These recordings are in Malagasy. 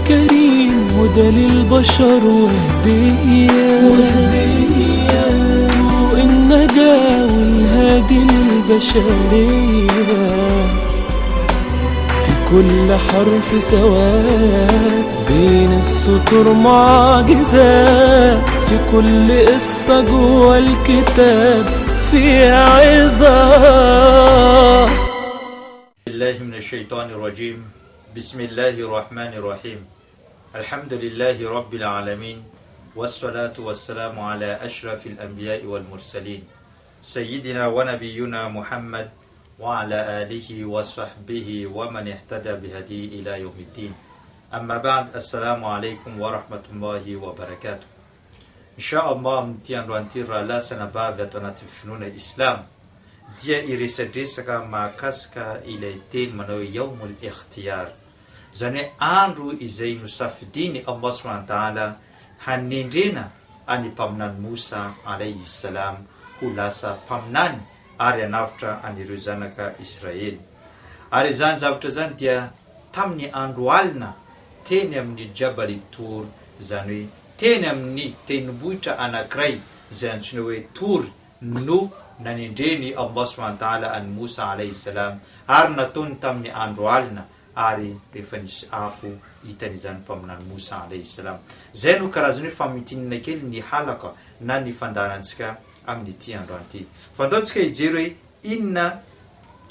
الكريم هدى للبشر وهدية، طوق النجاة والهادي للبشرية. في كل حرف سواد بين السطور معجزات، في كل قصة جوا الكتاب في عظات. بالله من الشيطان الرجيم. بسم الله الرحمن الرحيم. الحمد لله رب العالمين، والصلاة والسلام على أشرف الأنبياء والمرسلين، سيدنا ونبينا محمد وعلى آله وصحبه ومن اهتدى بهديه إلى يوم الدين. أما بعد، السلام عليكم ورحمة الله وبركاته. إن شاء الله amin'ity androany ity, rahalahy sy anabavy ato anatin'ny finoana Islam, dia hiresadresaka mahakasika ilay teny manao hoe Yawmul Ikhtiyar, izany hoe andro izay nosafidiany Allah subhanahu wa ta'ala hanendrena an'i Mpaminany Moussa alayhi salam ho lasa mpaminany ary hanavotra an'ireo zanaka Israely. Ary izany zavatra izany dia tamin'ny andro alina teny amin'ny Jabal Tour, izany hoe teny amin'ny tendrombohitra anankiray izay antsoina hoe Tour no nanendren'i Allah subhanahu wa ta'ala an'i Moussa alayhi salam ary nataony tamin'ny andro alina, ary rehefa nisy afo hitany izany Mpaminany Moussa alayhi salam. Izay no karazany hoe famintinana kely ny halaka na ny fandaharantsika amin'ity androany ity. Fa andao tsika hijery hoe inona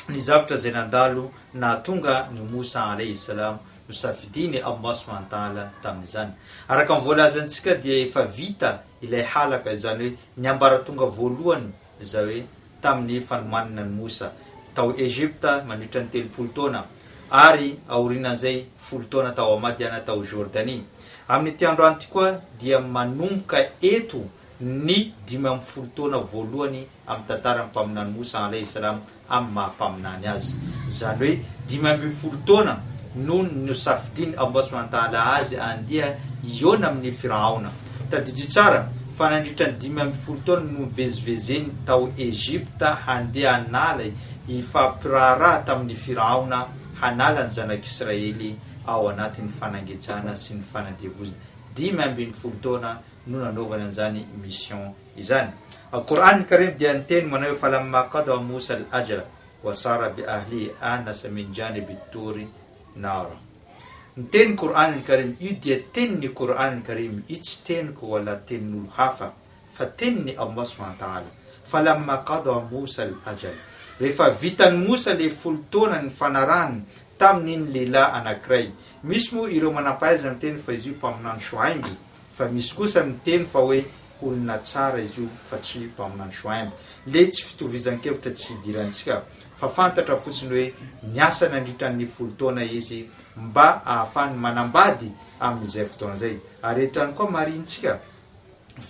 ny zavatra izay nandalo nahatonga ny Moussa alayhi salam nosafidian'i Allah subhanahu wa ta'ala tamin'izany. Araka ny voalazantsika dia efa vita ilay halaka, izany hoe ny ambaratonga voalohany izay hoe tamin'ny fanomanana an'i Moussa tao Egypta mandritra ny 30 taona ary aorinan'izay 10 taona tao Madiana tao Jordanie. Amin'ity androany ity koa dia manomboka eto ny 15 taona voalohany amin'ny tantaran'ny Mpaminany Moussa alayhi salam amin'ny maha mpaminany azy. Izany hoe 15 taona no nosafidian'i Allah subhanahu wa ta'ala azy handeha hihaona amin'i Firaona. Tadidio tsara fa nandritra ny 15 taona no nivezivezeny tao Egypta handeha hanala hifampiraharaha tamin'i Firaona hanala ny zanak'Israely ao anatin'ny fanangejana sy ny fanandevozana. 15 taona no nanaovany an'izany mission izany. Al-Qur'an Karim dia niteny manao hoe falamma qada Musa al-ajala wa sara bi ahlihi anasa min janibi at-turi nara. Ny teny Qur'an Karim io dia tenin'ny Qur'an Karim, io tsy teniko wala tenin'olo hafa fa tenin'i Allah subhanahu wa ta'ala. Falamma qada Musa al-ajala. Rehefa vitan'i Musa le 10 taona nifanarahany tamin'iny lehilahy anankiray. Misy moa ireo manampahaizana miteny fa izy io mpaminany Shu'aib, fa misy kosa miteny fa hoe olona tsara izy io fa tsy mpaminany Shu'aib. Le tsy fitovizan-kevitra tsy idirantsika fa fantatra fotsiny hoe niasa nandritra ny 10 taona izy mba ahafahany manambady amin'izay fotoana izay. Ary eto ihany koa marihintsika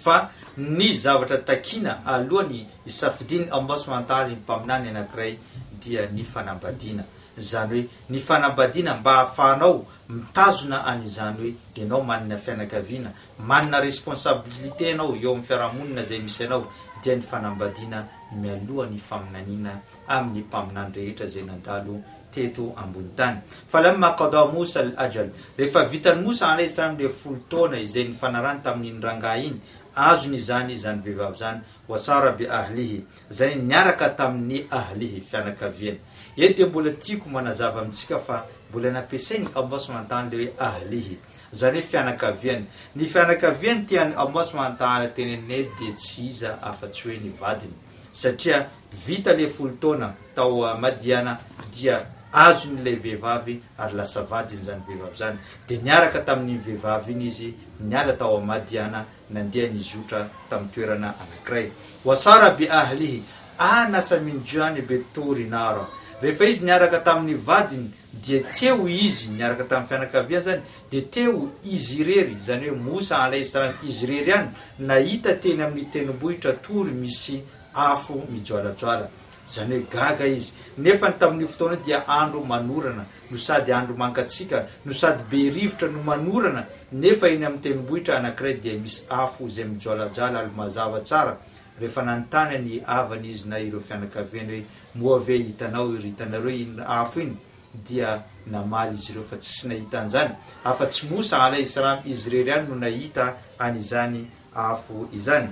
fa ny zavatra takiana alohan'ny hisafidian'i Allah subhanahu wa ta'ala ny mpaminany anankiray dia ny fanambadiana. Izany hoe ny fanambadiana mba ahafahanao mitazona an'izany hoe ianao manana fianakaviana, manana responsabilité ianao eo amin'ny fiarahamonina izay misy anao, dia ny fanambadiana mialoha ny faminaniana amin'ny mpaminany rehetra izay nandalo teto ambony tany. Falamma qada Moussa al-ajal, rehefa vitan'i Moussa alayhi salam ilay 10 taona izay nifanarahany tamin'iny rangahy iny, azony izany izany vehivavy izany, wa sara bi ahlihi, izay niaraka tamin'ny ahlihi, fianakaviany. Eto dia mbola tiako manazava amintsika fa mbola nampiasain'i Allah subhanahu wa ta'ala ilay hoe ahlihi, izany hoe fianakaviany. Ny fianakaviany tian'i Allah subhanahu wa ta'ala tenenina eto dia tsy iza afa-tsy hoe ny vadiny. Satria vita ilay 10 taona tao Madiana dia azony ilay vehivavy ary lasa vadiny izany vehivavy izany. Dia niaraka tamin'iny vehivavy iny izy niala tao Madiana nandeha nizotra tamin'ny toerana anankiray. Wa sara bi ahlihi anasa min janibi turi nara. Rehefa izy niaraka tamin'ny vadiny dia teo izy niaraka tamin'ny fianakaviany izany dia teo izy irery, izany hoe Moussa alayhi salam izy irery ihany nahita teny amin'ny tendrombohitra Tory misy afo mijoalajoala. Izany hoe gaga izy. Nefa ny tamin'io fotoana io dia andro manorana no sady andro mangatsiaka no sady be rivotra no manorana, nefa eny amin'ny tendrombohitra anankiray dia misy afo izay mijoalajala ary mazava tsara. Rehefa nanontany ny havany izy na ireo fianakaviany hoe moa ve hitanao ry hitanareo iny afo iny? Dia namaly izy ireo fa tsy nahita an'izany afa-tsy Mosa alaihi salam izy irery ihany no nahita an'izany afo izany.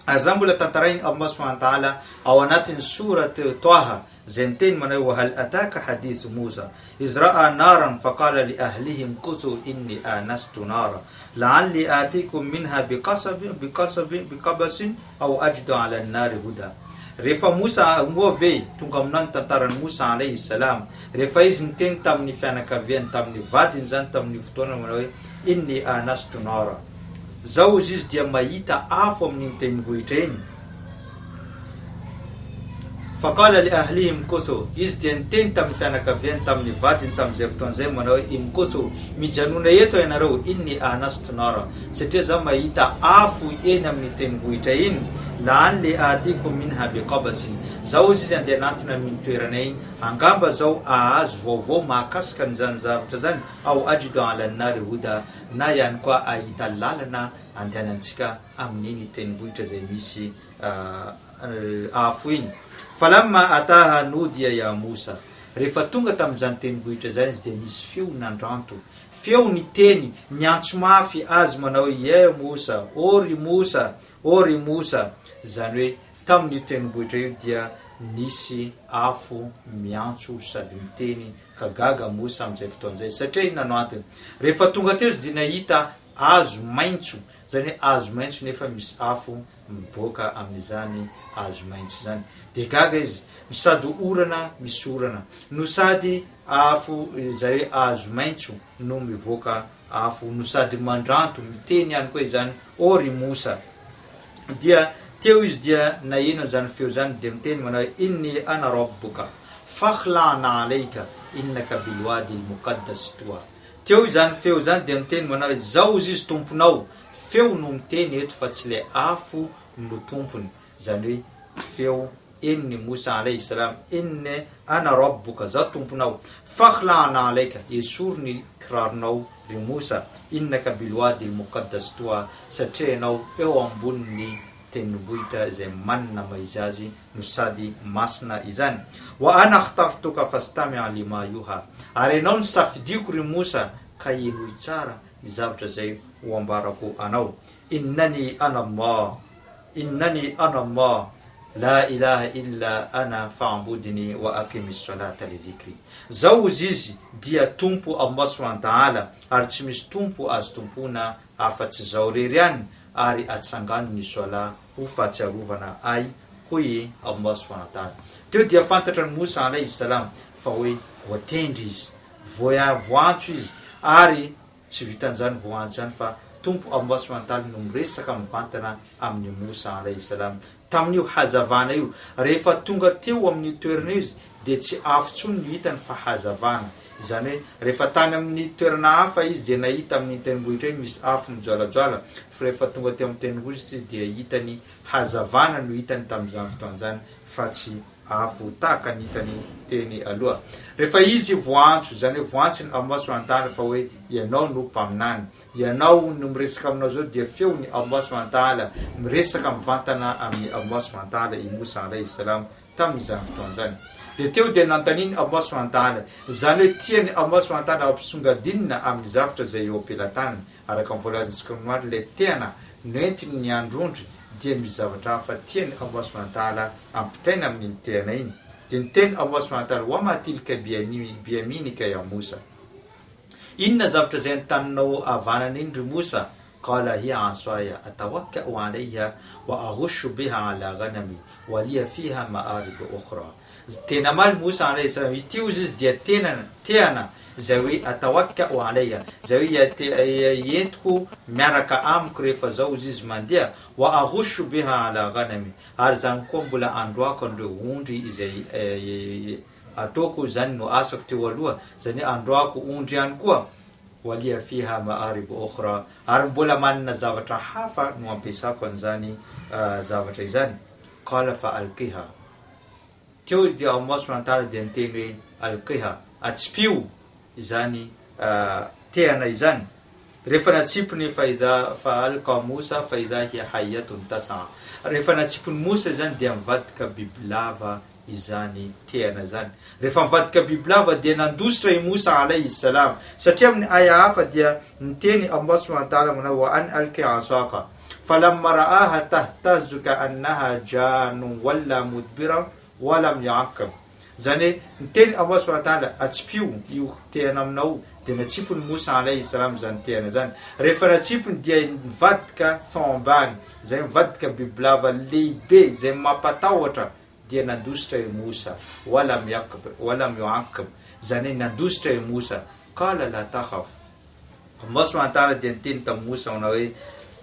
Ary izany mbola tantarain'i Allah subhanahu wa ta'ala ao anatin'ny Sourat Taha izay miteny manao hoe, Wa hal ataka hadithu Musa iz ra'a naran faqala li ahlihi imkuthu inni anastu nara la'alli atikum minha biqasabin biqasabin biqabasin aw ajidu 'ala an-nari huda. Rehefa Mosa, moa ve tonga aminao ny tantaran'i Mosa alayhi salam, rehefa izy niteny tamin'ny fianakaviany, tamin'ny vadiny izany tamin'io fotoana manao hoe, Inni anastu nara. Zao hozy izy dia mahita afo amin'iny tendrombohitra iny. Faqala li ahlihi imkuthu, izy dia niteny tamin'ny fianakaviany, tamin'ny vadiny tamin'izay fotoana izay manao hoe, Imkuthu, mijanona eto ianareo, inni anastu nara, satria zaho mahita afo eny amin'ny tendrombohitra iny, la'alli atikum minha biqabasin, zaho hozy izy andeha hanantona amin'iny toerana iny, angamba zaho ahazo vaovao mahakasika an'izany zavatra izany, aw ajidu ala an-nari huda, na ihany koa ahita lalana andehanantsika amin'iny tendrombohitra izay misy afo iny. Falamma ataha nudiya ya Moussa, rehefa tonga tamin'izany tendrombohitra izany izy dia nisy feo nandranto, feo niteny, niantso mafy azy manao hoe, Ya Moussa, ô ry Moussa, ô ry Moussa, izany hoe tamin'io tendrombohitra io dia nisy afo miantso sady miteny ka gaga Moussa amin'izay fotoana izay satria inona no antony? Rehefa tonga teo izy dia nahita hazo maitso, izany hoe hazo maitso nefa misy afo miboaka amin'izany hazo maitso izany. Dia gaga izy, no sady orana misy orana, no sady afo izay hoe hazo maitso no mivoaka afo, no sady mandranto, miteny ihany koa izany, Ô ry Mosa! Dia teo izy dia naheno an'izany feo izany dia miteny manao hoe, Inni ana Rabbuka, fakhla'na alayka, innaka bilwadi al-muqaddas tuwa. Teo izany feo izany dia miteny manao hoe, Zao ozy izy Tomponao, feo no miteny eto fa tsy ilay afo no tompony, izany hoe feo eny Mosa alaihi salam, Inni ana Rabbuka, zaho Tomponao, fakhla'na alayka, esory ny kiraronao ry Mosa, innaka bilwadi al-muqaddas tuwa, satria ianao eo ambonin'ny tendrombohitra izay manana maha izy azy no sady masina izany. Wa ana akhtartuka fastami' lima yuha, ary ianao no safidiako ry Mosa ka henoy tsara ny zavatra izay ho ambarako anao. Innani ana Allah, innani ana Allah, la ilaha illa ana fa'budni wa aqimis salata li dhikri. Zaho hozy izy dia Tompo Allah subhanahu wa ta'ala ary tsy misy Tompo azo tompoina afa-tsy Zaho irery ihany ary atsangano ny Soalah ho fahatsiarovana ahy hoy Allah subhanahu wa ta'ala. Teo dia fantatra an'i Moussa alayhi salam fa hoe voatendry izy, voantso izy ary tsy vitan'izany voantso izany fa Tompo Allah subhanahu wa ta'ala no miresaka mivantana amin'i Moussa alayhi salam tamin'io hazavana io. Rehefa tonga teo amin'io toerana io izy dia tsy afo intsony no hitany fa hazavana. Izany hoe rehefa tany amin'ny toerana hafa izy dia nahita amin'iny tendrombohitra iny misy afo mijoalajoala fa rehefa tonga teo amin'ny tendrombohitra izy dia hitany hazavana no hitany tamin'izany fotoana izany fa tsy afo tahaka ny hitany teny aloha. Rehefa izy voantso, izany hoe voantson'i Allah subhanahu wa ta'ala fa hoe ianao no mpaminany, ianao no miresaka aminao izao dia feon'i Allah subhanahu wa ta'ala miresaka mivantana amin'i Allah subhanahu wa ta'ala i Moussa alayhi salam tamin'izany fotoana izany. Dia teo dia nanontanian'i Allah subhanahu wa ta'ala, izany hoe tian'i Allah subhanahu wa ta'ala hampisongadinina amin'ny zavtra izay eo am-pelatanany, araka ny voalazantsika omaly, ilay tehana noentiny ny androndry dia misy zavatra hafa tian'i Allah subhanahu wa ta'ala ampitaina amin'iny tehana iny. Dia niteny Allah subhanahu wa ta'ala, Wa ma tilka biyaminika ya Moussa? Inona zavatra izay an-taninao havanana iny ry Moussa? Qala hiya asaya atawakka'u 'alayha wa aghushu biha 'ala ghanami wa liya fiha ma'aribu ukhra. Dia namaly Moussa alayhi salam, ity hozy izy dia tenana, tehana, izay hoe atawakka'u 'alayha, izay hoe entiko miaraka amiko rehefa zao hozy izy mandeha, wa aghushu biha 'ala ghanami, ary izany koa mbola androako an'ireo ondry izay ataoko izany no asako teo aloha, izany hoe androako ondry ihany koa, Waliya fiha ma'arib ukhra, ary mbola manana zavatra hafa no ampiasako an'izany zavatra izany. Qala fa alqiha. Teo dia Allah subhanahu wa ta'ala dia niteny hoe, alqiha, atsipio izany tehana izany. Rehefa natsipiny fa idha fa alqa Musa fa idha hiya hayyatun tas'a. Rehefa natsipin'i Musa izany dia nivadika bibilava. izany tehana izany. Rehefa nivadika bibilava dia nandositra i Moussa alaihi salam. Satria amin'ny aya hafa dia niteny Allah subhanahu wa ta'ala manao wa an alqi asaka falamma ra'aha tahtazzu ka'annaha janun walla mudbiran wa lam yu'aqqib. Izany hoe niteny Allah subhanahu wa ta'ala atsipio io tehana aminao io dia natsipiny Moussa alaihi salam izany tehana izany. Rehefa natsipiny dia nivadika thawban, izay mivadika bibilava lehibe izay mampatahotra dia nandositra i Mosa, walam yaqb, walam yu'aqib, izany hoe nandositra i Mosa, qala la takhaf. Allah subhanahu wa ta'ala dia niteny tamin'i Mosa manao hoe,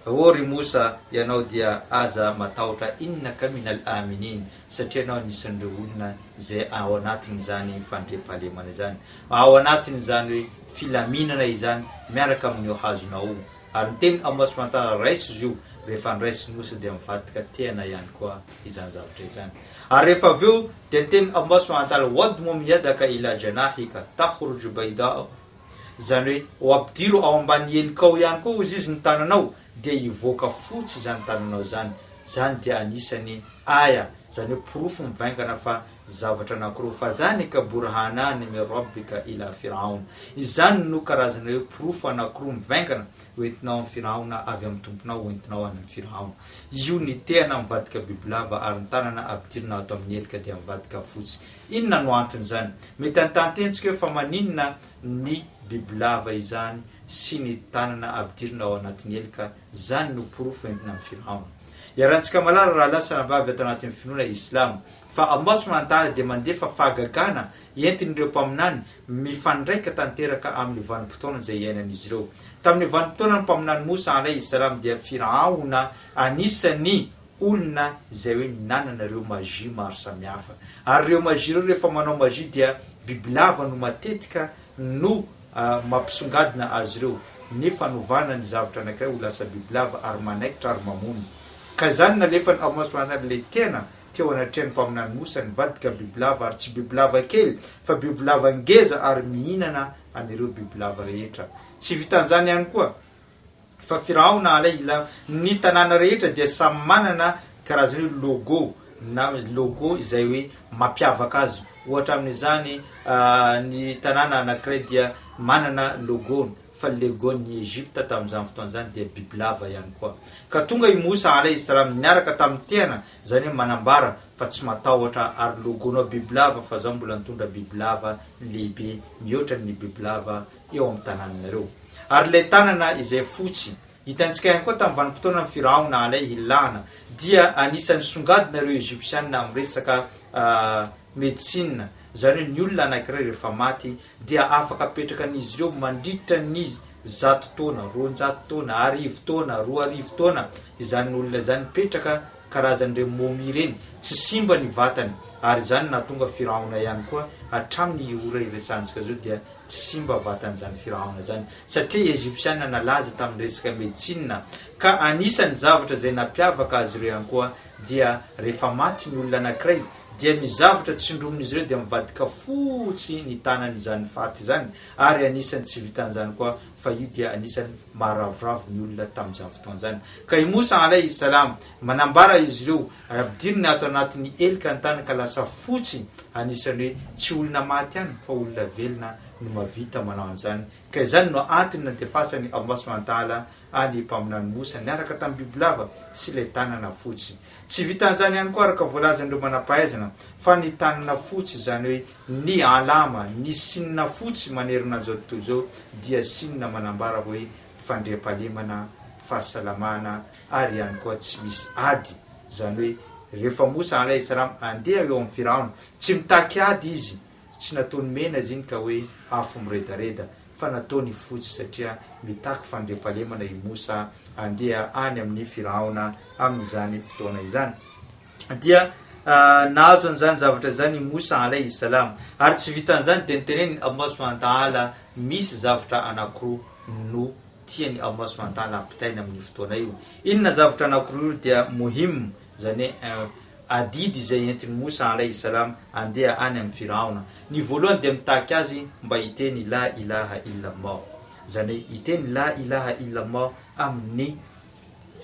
Ô ry Mosa, ianao dia aza matahotra, innaka minal aminin, satria ianao anisan'ireo olona izay ao anatin'izany fandriampahalemana izany, ao anatin'izany hoe filaminana izany miaraka amin'io hazonao io. Ary niteny Allah subhanahu wa ta'ala, raiso izy io, rehefa niraisin'i Mosa dia mivadika tehana ihany koa izany zavatra izany. Ary rehefa avy eo dia niteny Allah subhanahu wa ta'ala, wadmum yadaka ila janahika takhruju bayda'a, izany hoe, ho ampidiro ao ambany helikao ihany koa hozy izy ny tananao, dia hivoaka fotsy izany tananao izany. Izany dia anisany aya, izany hoe porofo mivaingana fa zavatra anankiroa, fadhalika burhanani min rabbika ila firaona, izany no karazana hoe porofo anankiroa mivaingana hoentinao amin'i Firaona avy amin'ny Tomponao hoentinao any amin'i Firaona. Io ny tehana mivadika bibilava ary ny tanana ampidirina ato amin'ny helika dia mivadika fotsy. Inona no anton'izany? Mety hanontany tena isika hoe fa maninona ny bibilava izany sy ny tanana ampidirina ao anatin'ny helika? Izany no porofo entina amin'i Firaona. Iarahantsika mahalala rahalahy sy anabavy ato anatin'ny finoana Islamo fa Allah subhanahu wa ta'ala dia mandefa fahagagana entin'ireo mpaminany mifandraika tanteraka amin'ny vanim-potoana izay iainan'izy ireo. Tamin'ny vanim-potoanan'ny mpaminany Mosa alaihi salam dia Firaona anisan'ny olona izay hoe nanana ireo magie maro samihafa. Ary ireo magie ireo rehefa manao magie dia bibilava no matetika no mampisongadina azy ireo, ny fanovana ny zavatra anankiray ho lasa bibilava ary manaikitra ary mamono. Ka izany nalefan'i Allah subhanahu wa ta'ala ilay tena teo anatrehan'ny mpaminany Mosa nivadika bibilava ary tsy bibilava kely fa bibilava ngeza ary mihinana an'ireo bibilava rehetra. Tsy vitan'izany ihany koa fa Firaona alaihi la ny tanàna rehetra dia samy manana karazana hoe logo na logo izay hoe mampiavaka azy. Ohatra amin'izany ny tanàna anankiray dia manana logo-ny fa logo-n'i Egypta tamin'izany fotoana izany dia bibilava ihany koa. Ka tonga i Mosa alaihi salam niaraka tamin'ny tehana Izany hoe manambara fa tsy matahotra ary logonao bibilava fa zaho mbola nitondra bibilava lehibe mihoatra ny bibilava eo amin'ny tanànanareo. Ary ilay tanana izay fotsy, hitantsika ihany koa tamin'ny vanim-potoanan'ny Firaona alaihi lana, dia anisan'ny songadina ireo Egyptiana amin'ny resaka medecine, izany hoe ny olona anankiray rehefa maty dia afaka apetrakan'izy ireo mandritra ny zato taona, 200 taona, arivo taona, 2000 taona izany olona izany mipetraka karazan'ireny momie ireny, tsy simba ny vatany, ary izany nahatonga Firaona ihany koa hatramin'ny ora iresahantsika izao dia tsy simba vatan'izany Firaona izany satria Egyptiana nalaza tamin'ny resaka medecine ka anisan'ny zavatra izay nampiavaka azy ireo ihany koa dia rehefa maty ny olona anankiray dia ny zavatra tsindromin'izy ireo dia mivadika fotsy ny tanan'izany faty izany ary anisan'ny tsy vitan'izany koa fa io dia anisan'ny maharavoravo ny olona tamin'izany fotoana izany. Ka i Mosa alaihi salam manambara izy ireo ary ampidiriny ato anatin'ny helika ny tany ka lasa fotsy, anisan'ny hoe tsy olona maty ihany fa olona velona no mahavita manao an'izany, ka izany no antony nandefasan'i Allah subhanahu wa ta'ala an'i Mpaminany Mosa niaraka tamin'ny bibilava sy ilay tanana fotsy. Tsy vitan'izany ihany koa araka voalazan'ireo manam-pahaizana fa ny tanana fotsy izany hoe ny alama, ny sinina fotsy manerana an'izao tontolo izao dia sinina manambara hoe fandriampahalemana, fahasalamana ary ihany koa tsy misy ady. Izany hoe rehefa Mosa alaihi salam andeha eo amin'i Firaona, tsy mitaky ady izy, tsy nataony mena izy iny ka hoe afo miredareda fa nataony fotsy satria mitaky fandriampahalemana i Mosa andeha any amin'i Firaona amin'izany fotoana izany. Dia nahazo an'izany zavatra izany i Mosa alaihi salam. Ary tsy vitan'izany dia notenenin'i Allah subhanahu wa ta'ala misy zavatra anankiroa no tian'i Allah subhanahu wa ta'ala ampitaina amin'io fotoana io. Inona zavatra anankiroa io dia muhim, izany hoe adidy izay entin'i Mosa alaihi salam andeha any amin'i Firaona. Ny voalohany dia mitaky azy mba hiteny la ilaha illallah. Izany hoe hiteny la ilaha illallah amin'ny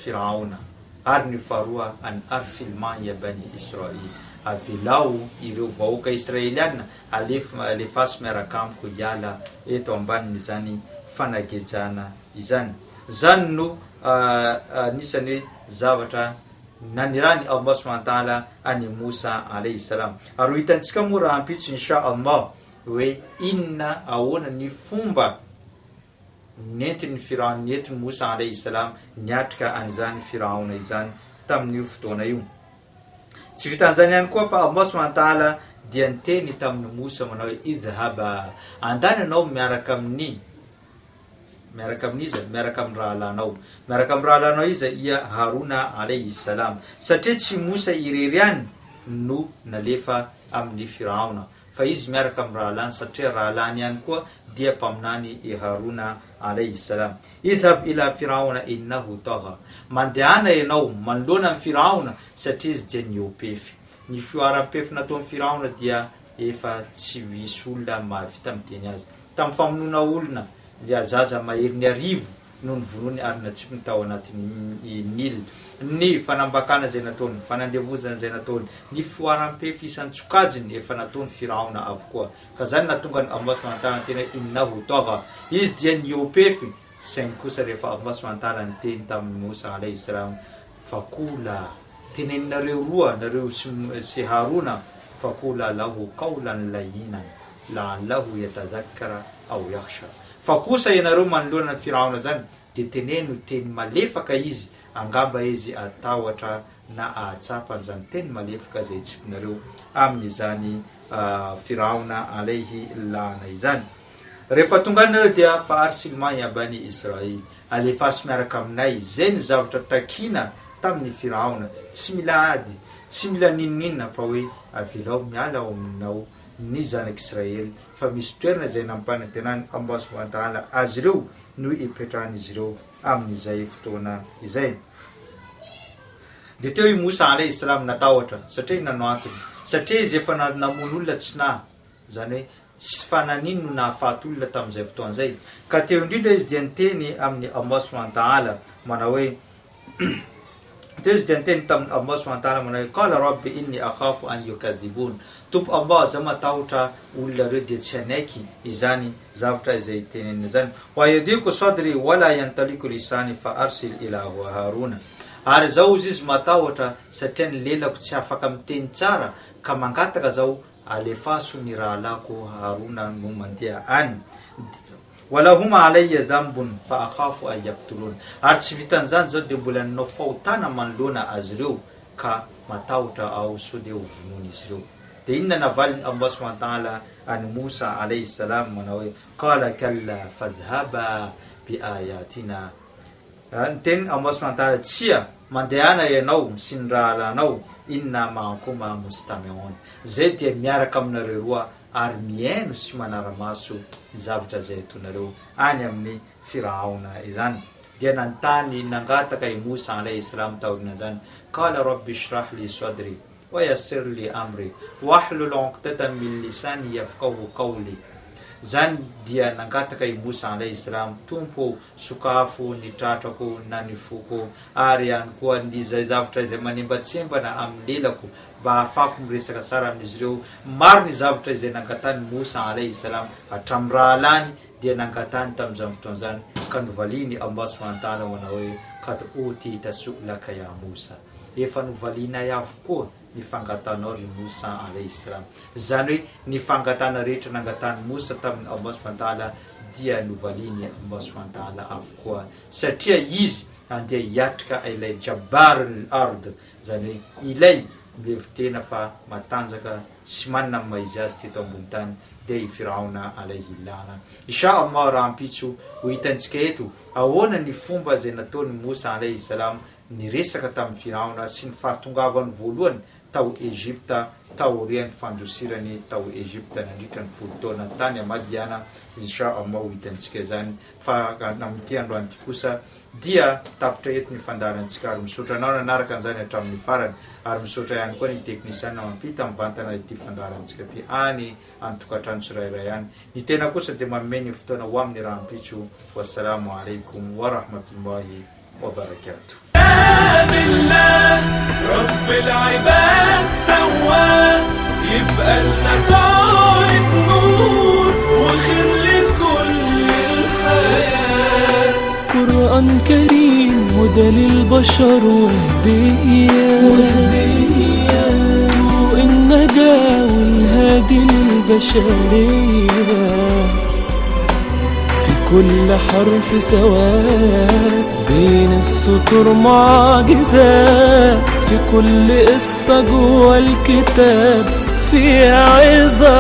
Firaona. Ary ny faharoa an arsil ma'iya bani Isra'il. avelao ireo vahoaka Israeliana alefa alefaso miaraka amiko hiala eto ambanin'izany fanagejana izany. Zany no anisan'ny hoe zavatra nanirahany Allah subhanahu wa ta'ala an'i Moussa alayhi salam. Ary ho hitantsika moa rahampitso insha Allah hoe inona ahoana ny fomba nentin'ny Firaona nentin'i Moussa alayhi salam niatrika an'izany Firaona izany tamin'io fotoana io. Tsy vitan'izany ihany koa fa Allah subhanahu wa ta'ala dia niteny tamin'i Moussa manao hoe idhhaba, andany ianao miaraka amin'ny Miaraka amin'iza? Miaraka amin'ny rahalahinao. Miaraka amin'ny rahalahinao iza? I Harona alayhi salam. Satria tsy Mosa irery ihany no nalefa amin'i Firaona, fa izy miaraka amin'ny rahalahiny satria rahalahiny ihany koa dia mpaminany i Harona alayhi salam. Idhhab ila Firaona innahu tagha. Mandehana ianao manoloana an'i Firaona satria izy dia nihoa-pefy. Ny fihoaram-pefy nataon'i Firaona dia efa tsy misy olona mahavita miteny azy. Tamin'ny famonoana olona dia zaza maherin'ny arivo no novonoiny ary natsipiny tao anatin'ny Nil. Ny fanambakana izay nataony, fanandevozana izay nataony, ny fihoaram-pefy isan-tsokajiny efa nataon'i Firaona avokoa. Ka izany nahatonga an'i Allah subhanahu wa ta'ala niteny hoe innahu tagha. Izy dia nihoa-pefy, saingy kosa rehefa Allah subhanahu wa ta'ala niteny tamin'i Mosa alayhi salam, Faqula, teneninareo roa, nareo sy Harona, faqula lahu qawlan layyinan. La'allahu yatadhakkara aw yakhsha. Fa kosa ianareo manoloana an'i Firaona izany dia teneno teny malefaka izy, angamba izy hatahotra na hahatsapa an'izany teny malefaka izay itsipinareo amin'izany Firaona alayhi la'ana izany. Rehefa tonga any nareo dia fa arsil ma'iya bani Isra'il, alefaso miaraka aminay, izay no zavatra takiana tamin'i Firaona, tsy mila ady, tsy mila n'inon'inona fa hoe avelao miala ao aminao ny zanak'Israely fa misy toerana izay nampanantenan'i Allah subhanahu wa ta'ala azy ireo no hipetrahan'izy ireo amin'izay fotoana izay. Dia teo i Mosa alayhi salam natahotra, satria inona no antony? Satria izy efa namono olona tsy nahy, izany hoe tsy fa nanino no nahafaty olona tamin'izay fotoana izay. Ka teo indrindra izy dia niteny amin'i Allah subhanahu wa ta'ala manao hoe, Teo izy dia niteny tamin'i Allah subhanahu wa ta'ala manao hoe, Qala Rabbi inni akhafu an yukadhibun. Tompo Allah, zaho matahotra olona ireo dia tsy hanaiky izany zavatra izay tenenina izany. Wa yadiqu sadri wa la yantaliqu lisani fa arsil ila Haruna. Ary zaho hozy izy matahotra satria ny lelako tsy afaka miteny tsara ka mangataka zaho alefaso ny rahalahiko Haruna no mandeha any. Walahuma alayya dhanbun fa akhafu an yaqtulun. Ary tsy vitan'izany izao dia mbola nanao fahotana manoloana azy ireo ka matahotra aho sao dia ho vonoin'izy ireo. Dia inona navalin'i Allah subhanahu wa ta'ala an'i Moussa alayhi salam manao hoe, Qala kalla fadhhaba bi ayatina. Niteny Allah subhanahu wa ta'ala, Tsia, mandehana ianao sy ny rahalahinao, inna ma'akuma mustami'un. Izay dia miaraka aminareo roa ary mihaino sy manara-maso ny zavatra izay ataonareo any amin'ny Firaona izany. Dia nanontany, nangataka i Mosa alaihi salam taorian'izany, Qala Rabbi ishrah li sadri, wa yassir li amri, wahlul uqdatan min lisani yafqahu qawli. Izany dia nangataka i Mosa alaihi salam, Tompo ô, sokafo ny tratrako na ny foko, ary ihany koa ny izay zavatra izay manembatsembana amin'ny lelako, mba hahafahako miresaka tsara amin'izy ireo. Maro ny zavatra izay nangatahin'i Mosa alaihi salam hatramin'ny rahalahiny dia nangatahiny tamin'izany fotoana izany ka novalian'i Allah subhanahu wa ta'ala manao hoe, Qad utita su'laka ya Mosa, efa novalianay avokoa ny fangatahanao ry Mosa alaihi salam. Izany hoe ny fangatahana rehetra nangatahan'i Mosa tamin'i Allah subhanahu wa ta'ala dia novalian'i Allah subhanahu wa ta'ala avokoa satria izy andeha hiatrika ilay Jabbar al-ard, Izany hoe ilay mihevi-tena fa matanjaka sy manana ny maha izy azy teto ambony tany dia i Firaona alaihi lana. Insha Allah rahampitso ho hitantsika eto ahoana ny fomba izay nataon'i Mosa alaihi salam niresaka tamin'i Firaona sy ny fahatongavany voalohany tao Egypta taorian'ny fandosirany tao Egypta nandritra ny folo taona tany Madiana. Insha Allah ho hitantsika izany fa amin'ity androany ity kosa Dia tapitra eto ny fandaharantsika ary misaotra anao nanaraka an'izany hatramin'ny farany ary misaotra ihany koa ny teknisiana mampita mivantana ity fandaharantsika ity any an-tokantrano tsirairay any. Ny tena kosa dia manome ny fotoana ho amin'ny rahampitso. Wassalamo alaikum wa rahmatullahi wa barakatuh. يبقى لنا طارق نور وخير لكل الحياة. قرآن كريم هدى للبشر وهدية، وهدية طوق النجاة والهادي للبشرية. في كل حرف سواد بين السطور معجزة، في كل قصة جوا الكتاب في عظة.